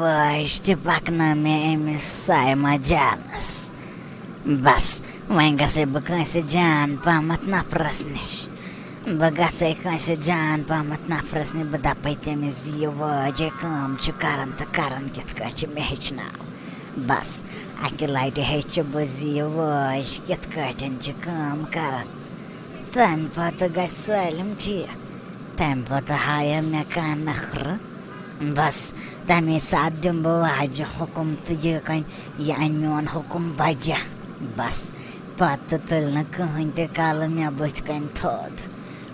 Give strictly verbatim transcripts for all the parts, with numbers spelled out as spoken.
وٲج تہِ پکنٲو مےٚ أمِس سایمہ جانس۔ بس، وۄنۍ گژھے بہٕ کٲنٛسہِ جان پہمتھ نفرس نِش۔ بہٕ گژھے کٲنٛسہِ جان پہمتھ نفرس نِش، بہٕ دپے تٔمِس زِ یہِ وٲج یہِ کٲم چھِ کران تہٕ کران کِتھ کٲٹھۍ چھِ، مےٚ ہیٚچھناو۔ بس، اکہِ لٹہِ ہیٚچھِ بہٕ زِ یہِ وٲج کِتھ کٲٹھۍ چھِ کٲم کران۔ تمہِ پتہٕ گژھِ سٲلِم ٹھیٖک۔ تمہِ پتہٕ ہایہِ مےٚ کانٛہہ نخرٕ۔ بس، تمے ساتہٕ دِمہٕ بہٕ واجہِ حُکم تہٕ یہِ کنہِ، یہِ انہِ میون حُکم بجا۔ بس، پتہٕ تُلہِ نہٕ کٕہٕنۍ تہِ کلہٕ مےٚ بٕتھِ کنہِ تھوٚد۔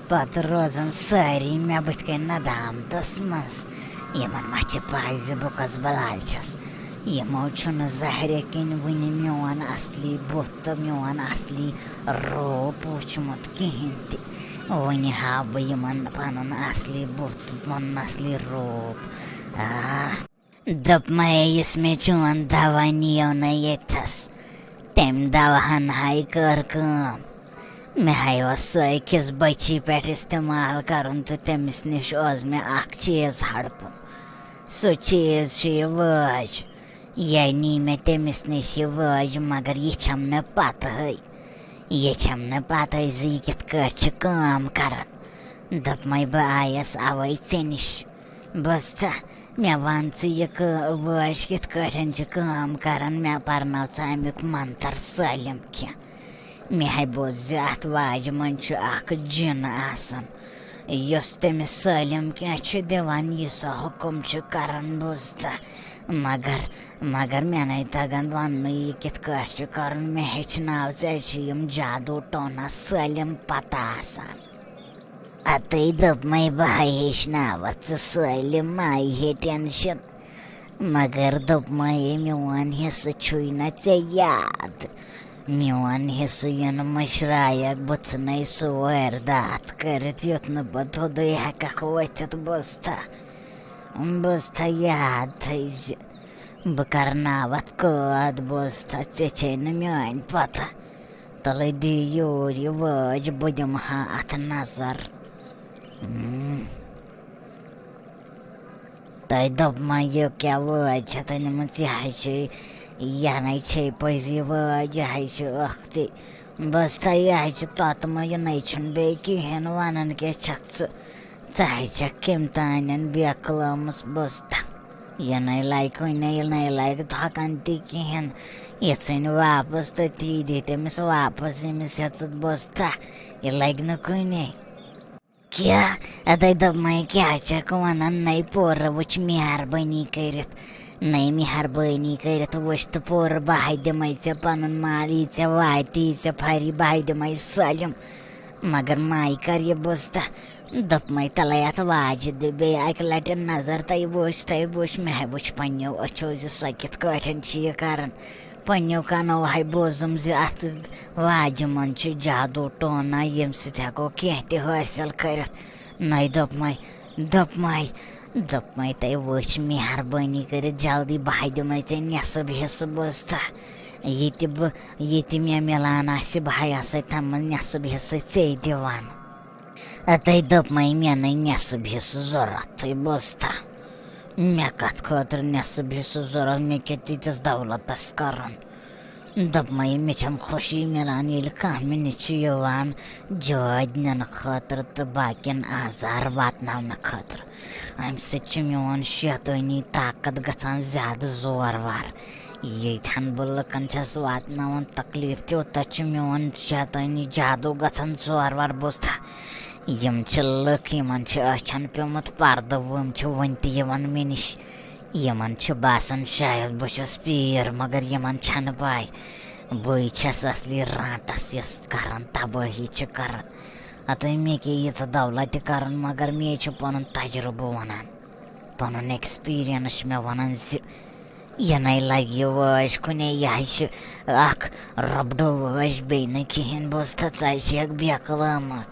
پتہٕ روزن سٲری مےٚ بٕتھِ کنہِ ندامتس منٛز۔ یِمن ما چھِ پَے زِ بہٕ کۄس بلاے چھَس؟ یِمو چھُنہٕ ظاہرِ کِنۍ وُنہِ میون اصلی بُتھ تہٕ میون اصلی روپ وُچھمُت کِہیٖنۍ تہِ۔ وۄنۍ ہاوٕ بہٕ یِمن پنُن اصلی بُتھ، پنُن اصلی روپ۔ آہ! دوٚپمَے، یُس مےٚ چون دوا نِیو نہ ییٚتھَس، تٔمۍ دواہَن ہاے کٔر کٲم۔ مےٚ ہاے اوس سُہ أکِس بٔچی پٮ۪ٹھ استعمال کَرُن تہٕ تٔمِس نِش اوس مےٚ اَکھ چیٖز ہَڑپُن۔ سُہ چیٖز چھُ یہِ وٲج۔ یہِ نی مےٚ تٔمِس نِش یہِ وٲج، مگر یہِ چھَم نہٕ پَتہٕے۔ یہِ چھَم نہٕ پَتہٕے زِ یہِ کِتھ کٲٹھۍ چھِ کٲم کَران۔ دوٚپمَے، بہٕ آیَس اَوَے ژےٚ نِش۔ بوزتھا، مےٚ وَن ژٕ، یہِ کٲ-، وٲج کِتھ کٲٹھۍ چھِ کٲم کَران؟ مےٚ پَرناو ژٕ اَمیُک منتر سٲلِم کینٛہہ۔ مےٚ ہَے بوٗز زِ اَتھ واجہِ منٛز چھُ اَکھ جِن آسان، یُس تٔمِس سٲلِم کینٛہہ چھُ دِوان، یہِ سۄ حُکُم چھُ کَران، بوزتھا۔ مگر، مگر مےٚ نَے تَگان وَننُے، یہِ کِتھ کٲٹھۍ چھُ کَرُن۔ مےٚ ہیٚچھناو ژٕ، اَسہِ چھِ یِم جادوٗ ٹونا سٲلِم پَتہ آسان۔ اَتَے دوٚپمَے، بہٕ ہَے ہیٚچھناوَتھ ژٕ سٲلِم، مَہ ہیٚے ٹٮ۪نشَن۔ مگر دوٚپمَے، میون حصہٕ چھُے نہ ژےٚ یاد۔ میون حصہٕ یُن مٔشرایَکھ، بہٕ ژھٕنَے سُہ وٲرۍ داتھ کٔرِتھ، یُتھ نہٕ بہٕ تھوٚدُے ہٮ۪کَکھ ؤتھِتھ، بوزتھا۔ بوزتھا، یاد تھٲیزِ، بہٕ کَرناوَتھ قٲد، بوزتھا، ژےٚ چھے نہٕ میٛٲنۍ پَتہ۔ تَلَے دِ یور یہِ وٲج، بہٕ دِمہٕ ہا اَتھ نظر۔ ہم۔ تۄہہِ دوٚپمَے، یہِ کیٛاہ وٲج چھےٚ تۄہہِ نِمٕژ؟ یہِ ہَے چھے، یہِ نَے چھے پٔزی وٲج، یہِ ہَے چھِ ٲختی۔ بوزتھا، یہِ ہَے چھِ توتہٕ مَے، یہِ نَے چھُنہٕ بیٚیہِ کِہیٖنۍ وَنان کینٛہہ چھَکھ ژٕ۔ ژٕ ہَے چھَکھ کٔمۍ تانٮ۪ن بیکلٲمٕژ، بوزتھا۔ یہِ نَے لَگہِ کُنے، یہِ نَے لَگہِ تھۄکَن تہِ کِہیٖنۍ۔ یہِ ژھٕنہِ واپَس تہٕ تی دِتھ أمِس واپَس ییٚمِس ہٮ۪ژٕتھ، بوزتھا۔ یہِ لَگہِ نہٕ کُنے۔ کیٛاہ؟ اَدَے دوٚپمَے، کیٛاہ چھَکھ وَنان؟ نَے پوٗرٕ وٕچھ مہربٲنی کٔرِتھ۔ نَے مہربٲنی کٔرِتھ وٕچھ تہٕ پوٗرٕ بہٕ ہَے دِمَے ژےٚ پَنُن مال، یی ژےٚ واتہِ، یی ژےٚ پھَرِ، بہٕ ہَے دِمَے سٲلِم۔ مگر مَے کَر یہِ، بوزتھا۔ دوٚپمَے، تَلَے اَتھ واجہِ دِ بیٚیہِ اَکہِ لَٹہِ نظر، تَے وٕچھ، تَے وٕچھ، مےٚ ہَے وٕچھ پنٛنیو أچھو زِ سۄ کِتھ کٲٹھۍ چھِ یہِ کَران۔ پنٛنیو کَنو ہَے بوٗزُم زِ اَتھ واجہِ منٛز چھُ جادوٗ ٹونا، ییٚمہِ سۭتۍ ہٮ۪کو کینٛہہ تہِ حٲصِل کٔرِتھ۔ نَے دوٚپمَے، دوٚپمَے، دوٚپمَے، تَے وٕچھ، مہربٲنی کٔرِتھ جلدی، بہٕ ہَے دِمَے ژےٚ نٮ۪صٕب حِصہٕ، بوزتھا۔ یہِ تہِ بہٕ، یہِ تہِ مےٚ مِلان آسہِ، بہٕ ہَے آسَے تَتھ منٛز نٮ۪صٕب حِصہٕ ژےٚ دِوان۔ اَتَے دوٚپمَے، مےٚ نَے نٮ۪صٕب حِصہٕ ضوٚرَتھ، تُہۍ بوزتھا۔ مےٚ کَتھ خٲطرٕ نٮ۪صٕب حِصہٕ ضوٚرَتھ؟ مےٚ کیٛاہ تیٖتِس دولتَس کَرُن؟ دوٚپمَے، مےٚ چھَم خوشی مِلان، ییٚلہِ کانٛہہ مےٚ نِش چھُ یِوان جٲدۍ نِنہٕ خٲطرٕ تہٕ باقیَن آزار واتناونہٕ خٲطرٕ۔ اَمہِ سۭتۍ چھُ میون شیطٲنی طاقت گژھان زیادٕ زورور۔ ییٚتہِ ہَن بہٕ لُکَن چھَس واتناوان تکلیٖف، تیوٗتاہ چھُ میون شیطٲنی جادوٗ گژھان زورور، بوزتھا۔ یِم چھِ لُکھ، یِمَن چھِ أچھَن پیوٚمُت پردٕ، وٕم چھِ وٕنہِ تہِ یِوان مےٚ نِش۔ یِمَن چھِ باسان شاید بہٕ چھُس پیٖر، مگر یِمَن چھَنہٕ پَے بٕے چھَس اصلی رانٛٹَس، یۄس کَران تبٲہی چھِ کَران۔ اَتَے مےٚ کیٛاہ ییٖژاہ دولت تہِ کَرُن، مگر مے چھُ پَنُن تجرُبہٕ وَنان، پَنُن experience چھُ مےٚ وَنان زِ یہِ نَے لَگہِ یہِ وٲج کُنے، یہِ ہَے چھِ اَکھ رۄبڈو وٲج، بیٚیہِ نہٕ کِہیٖنۍ۔ بوزتھا، ژٕ ہَے چھَکھ بیکلٲمٕژ۔